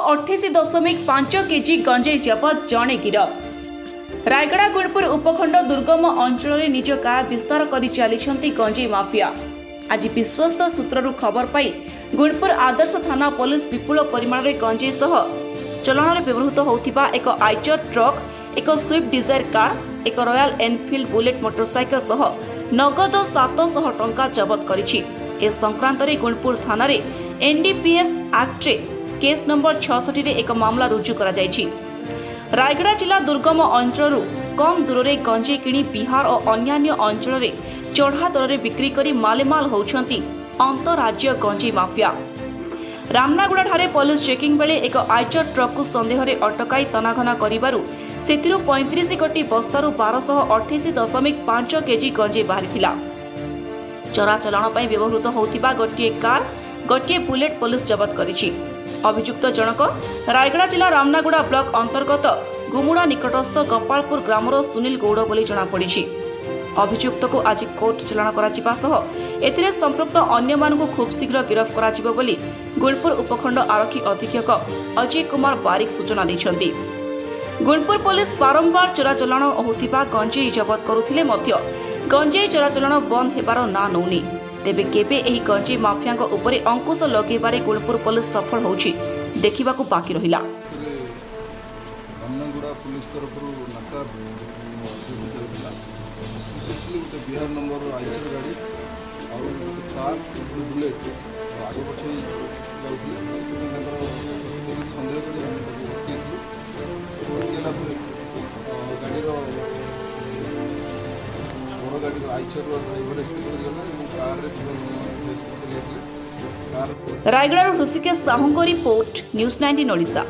228.5 KG ଗଞ୍ଜେଇ ଜବତ, ଜଣେ ଗିରଫ। ରାୟଗଡ଼ା ଗୁଣପୁର ଉପଖଣ୍ଡ ଦୁର୍ଗମ ଅଞ୍ଚଳରେ ନିଜ କାୟା ବିସ୍ତାର କରି ଚାଲିଛନ୍ତି ଗଞ୍ଜେଇ ମାଫିଆ। ଆଜି ବିଶ୍ୱସ୍ତ ସୂତ୍ରରୁ ଖବର ପାଇ ଗୁଣପୁର ଆଦର୍ଶ ଥାନା ପୋଲିସ ବିପୁଳ ପରିମାଣରେ ଗଞ୍ଜେଇ ସହ ଚଲାଣରେ ବ୍ୟବହୃତ ହେଉଥିବା ଏକ ଆଇଚର ଟ୍ରକ୍, ଏକ ସୁଇଫ୍ଟ ଡିଜାୟାର କାର୍, ଏକ ରୟାଲ ଏନଫିଲ୍ଡ ବୁଲେଟ୍ ମୋଟରସାଇକେଲ ସହ ନଗଦ 700 ଟଙ୍କା ଜବତ କରିଛି। ଏ ସଂକ୍ରାନ୍ତରେ ଗୁଣପୁର ଥାନାରେ ଏନ୍ଡିପିଏସ୍ ଆକ୍ଟରେ କେସ୍ ନମ୍ବର 66ରେ ଏକ ମାମଲା ରୁଜୁ କରାଯାଇଛି। ରାୟଗଡ଼ା ଜିଲ୍ଲା ଦୁର୍ଗମ ଅଞ୍ଚଳରୁ କମ୍ ଦରରେ ଗଞ୍ଜେଇ କିଣି ବିହାର ଓ ଅନ୍ୟାନ୍ୟ ଅଞ୍ଚଳରେ ଚଢ଼ା ଦରରେ ବିକ୍ରି କରି ମାଲେମାଲ ହେଉଛନ୍ତି ଅନ୍ତରାଜ୍ୟ ଗଞ୍ଜେଇ ମାଫିଆ। ରାମନାଗୁଡ଼ାଠାରେ ପୋଲିସ ଚେକିଂ ବେଳେ ଏକ ଆଇଚର ଟ୍ରକ୍କୁ ସନ୍ଦେହରେ ଅଟକାଇ ତନାଘନା କରିବାରୁ ସେଥିରୁ 35 ଗୋଟି ବସ୍ତାରୁ 1228.5 କେଜି ଗଞ୍ଜେଇ ବାହାରିଥିଲା। ଚୋରା ଚାଲାଣ ପାଇଁ ବ୍ୟବହୃତ ହେଉଥିବା ଗୋଟିଏ କାର୍, ଗୋଟିଏ ବୁଲେଟ୍ ପୋଲିସ ଜବତ କରିଛି। ଅଭିଯୁକ୍ତ ଜଣକ ରାୟଗଡ଼ା ଜିଲ୍ଲା ରାମନାଗୁଡ଼ା ବ୍ଲକ ଅନ୍ତର୍ଗତ ଗୁମୁଡ଼ା ନିକଟସ୍ଥ ଗୋପାଳପୁର ଗ୍ରାମର ସୁନୀଲ ଗୌଡ଼ ବୋଲି ଜଣାପଡ଼ିଛି। ଅଭିଯୁକ୍ତକୁ ଆଜି କୋର୍ଟ ଚାଲାଣ କରାଯିବା ସହ ଏଥିରେ ସମ୍ପୃକ୍ତ ଅନ୍ୟମାନଙ୍କୁ ଖୁବ୍ ଶୀଘ୍ର ଗିରଫ କରାଯିବ ବୋଲି ଗୁଣପୁର ଉପଖଣ୍ଡ ଆରକ୍ଷୀ ଅଧୀକ୍ଷକ ଅଜୟ କୁମାର ବାରିକ ସୂଚନା ଦେଇଛନ୍ତି। ଗୁଣପୁର ପୋଲିସ ବାରମ୍ବାର ଚୋରାଚାଲାଣ ହେଉଥିବା ଗଞ୍ଜେଇ ଜବତ କରୁଥିଲେ ମଧ୍ୟ ଗଞ୍ଜେଇ ଚୋରାଚାଲାଣ ବନ୍ଦ ହେବାର ନାଁ ନେଉନି। ତେବେ କେବେ ଏହି ଗଞ୍ଜେଇ ମାଫିଆଙ୍କ ଉପରେ ଅଙ୍କୁଶ ଲଗାଇବାରେ ଗୁଣପୁର ପୋଲିସ ସଫଳ ହେଉଛି, ଦେଖିବାକୁ ବାକି ରହିଲା। ଏଥିରେ ରାମନାଗୁଡ଼ା ପୁଲିସ ତରଫରୁ ନାକା ଡ୍ୟୁଟି ଚାଲିଥିଲା। ସ୍ପେସିଆଲି ଗୋଟେ ବିହାର ନମ୍ବର ଆଇଚର ଗାଡ଼ି ଆଉ ଗୋଟେ କାର୍, ଗୋଟେ ବୁଲେଟ୍ ଆଗ ପଛ ହେଇ ଯାଉଥିଲେ। ସେଥିପାଇଁ ତାଙ୍କର ପ୍ରତିପରି ସନ୍ଦେହ କରି ଆମେ ତାକୁ ଅଟକେଇଥିଲୁ। ଅଟକେଇଲା ପରେ ଗାଡ଼ିର, ବଡ଼ ଗାଡ଼ିର ଆଇଚରର ଡ୍ରାଇଭର ଏସ୍କେପ୍ କରିଗଲା ଏବଂ କାର୍ରେ ଥିବା ଜଣେ ଏସ୍କେପ୍ କରିଯାଇଥିଲେ। କାର୍ ରାୟଗଡ଼ାରୁ ହୃଷିକେଶ ସାହୁଙ୍କ ରିପୋର୍ଟ, ନ୍ୟୁଜ୍ 19 ଓଡ଼ିଶା।